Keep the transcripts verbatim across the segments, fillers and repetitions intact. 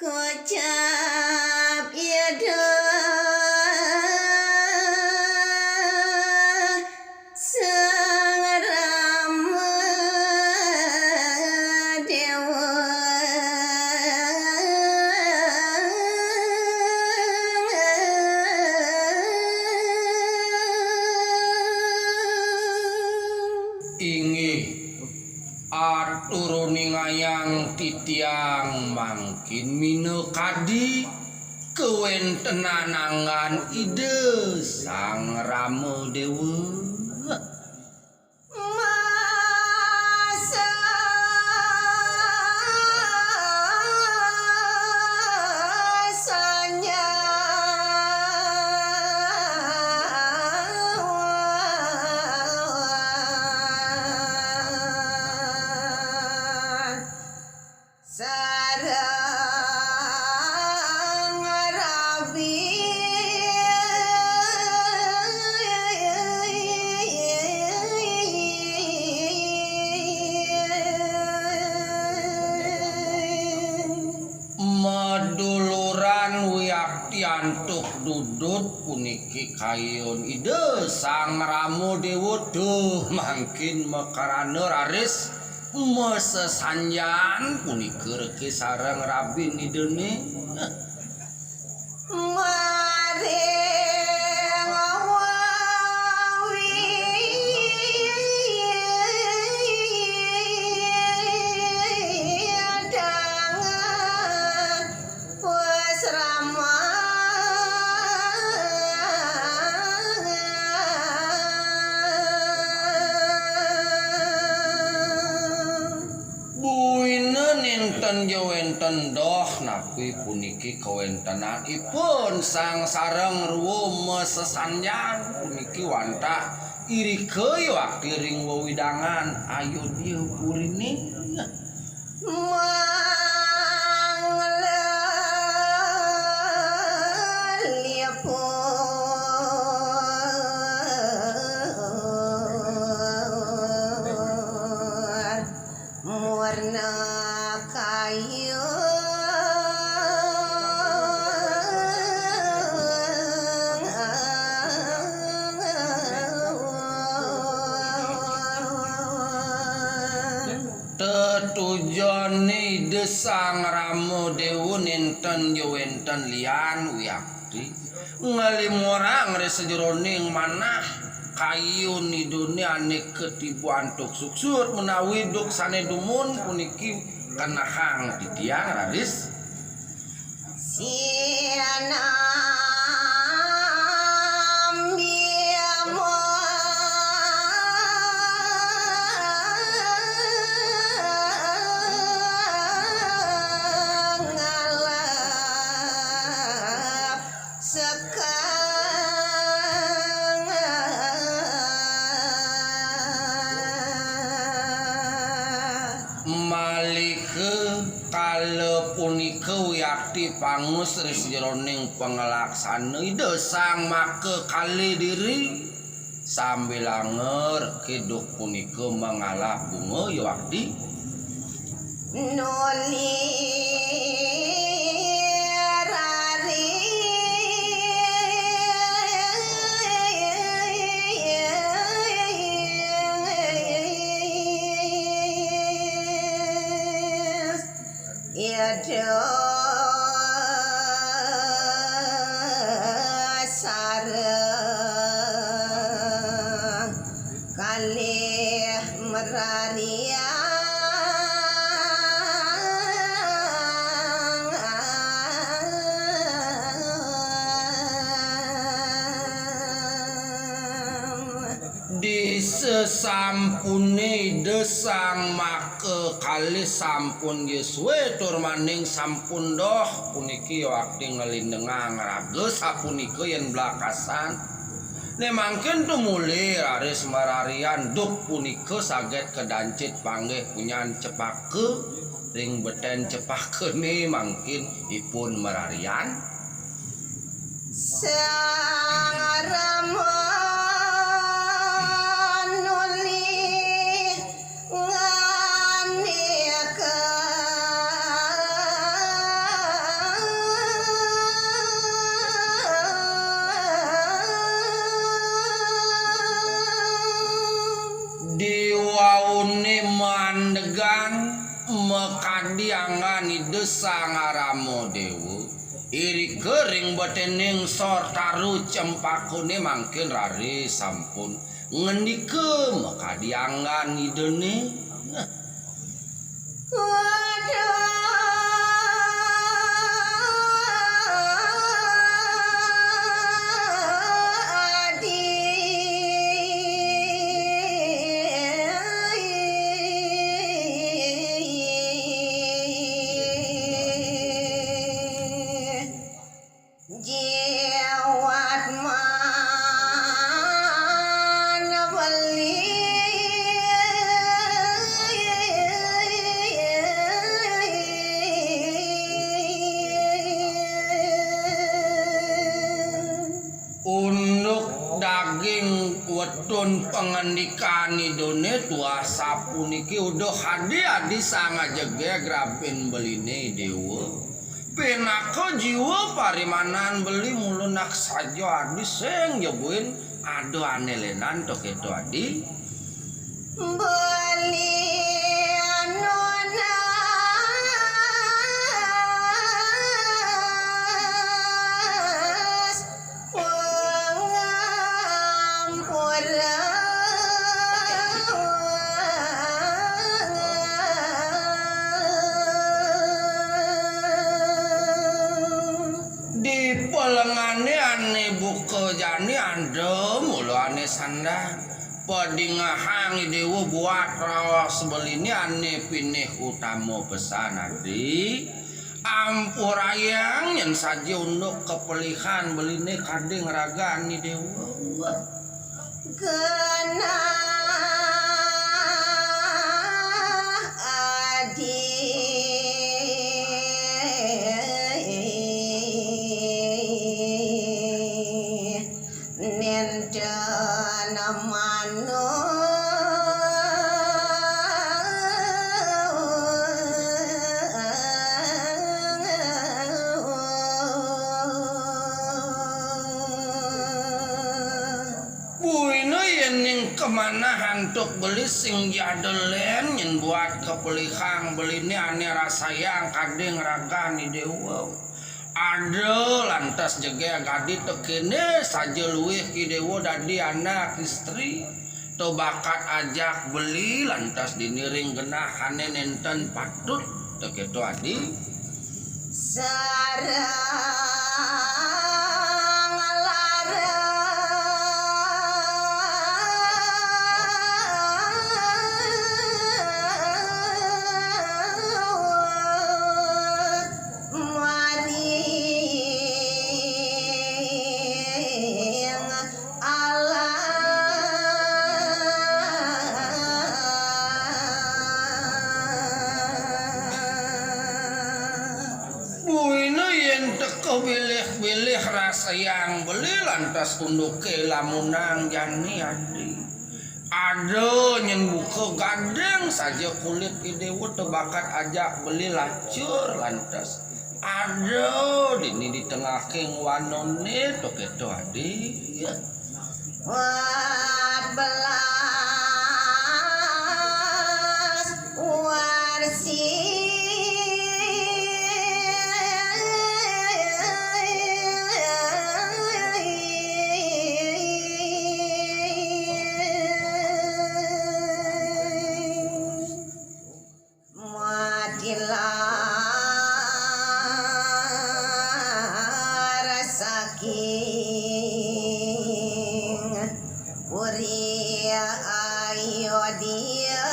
Kocap Ida Sang Rama Dewa. Inggih, atur ningayang titiang mangkin minakadi kawentenan anggan Ida Sang Rama Dewa. Masa sanya sareng rabi. Maduluran wiakti antuk dudut puniki kayun Ida Sang Rama Dewa, duh, mangkin makarana raris masesanjan punika reke sareng rabin Idane. Maring wawi dangan pasrama. Buina nenten ja wenten doh napi puniki kawentenanipun sang sareng rua masesanjan puniki wantah irika wiakti ring wewidangan Ayodya Purine. Manglalipur murna kayu. Tetujone Ida Sang Rama Dewa nenten ja wenten lian wiakti ngalimurang ring sajeroning manah kayun Idane ane katiba antuk suksur menawi duk sane dumun puniki kenehang titiang raris. Sinambi mangalap sekeng. Malih kala punika wiakti pangus ring sajeroning pangalaksana Ida Sang Maka Kalih Diri sambilanga reke duk punika mangalap bunga wiakti nuli raris. Ida sareng kalih mararian. Disasampune Ida Sang Maka Kalih sampun ja suwe tur maning sampun doh puniki wiakti nglindengang raga sapunika yen blakasan. Ne mangkin tumuli raris mararian duk punika saget kadancit panggih punyan cepaka ring beten cepakane mangkin ipun mararian. Sang Rama nuli ngandika. Kadi anggan Ida Sang Rama Déwa, irika ring beténing sor taru cempakané mangkin raris sampun ngandika makadi anggan Idané. Jiwat mana beli. Unduk daging wetun pangandikan Idané tuah sapuniki, uduh adi-adi Sang Jegég rabin beliné Déwa. Pinaka jiwa parimanan beli mula nak saja adi sing nyebuin ada ané lénan to kéto adi. Beli nunas pangampura. Di pelengané ané buka jani ada mula ané sandang. Padingehang Déwa buat raos beliné ané pinih utama pesan adi. Ampurayang yén saja unduk kapelihan beliné kading ragan Déwa. Genah adi. Nénten manut. Buina yéning kamanah antuk beli sing jada lén nyén buat kapelihang beliné ané rasayang kading ragan Déwa. Ada lantas jegég adi tekéné saja luih ki Déwa dadi anak istri. To bakat ajak beli lantas dini ring genah ané nénten patut to kéto adi. Sareng larang. Maring Allah. Buina yén teka bilih-bilih rasayang beli lantas unduké lamunang jani adi. Ada nyén buka gading saja kulit Déwa to bakat ajak beli lacur lantas. Ada dini di tengahing wanané to kéto adi. Empat belas warsi. Matilah saking puri Ayodya.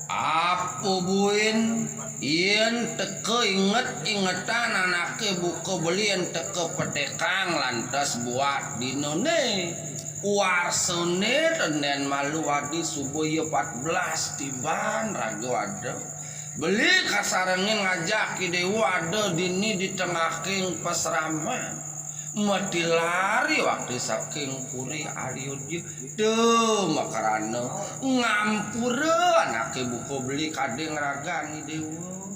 Apa buin yén teka inget-ingetan anaké buka beli yén teka petekang lantas buat dinané. Warsané tendén malu adi suba ya empat belas tiban raga ada. Beli kasarengin ngajak Déwa ada dini di tengahing pasraman. Matilari wakti saking puri Ayodya. Duh, makarana ngampura anaké buka beli kading ragan Déwa.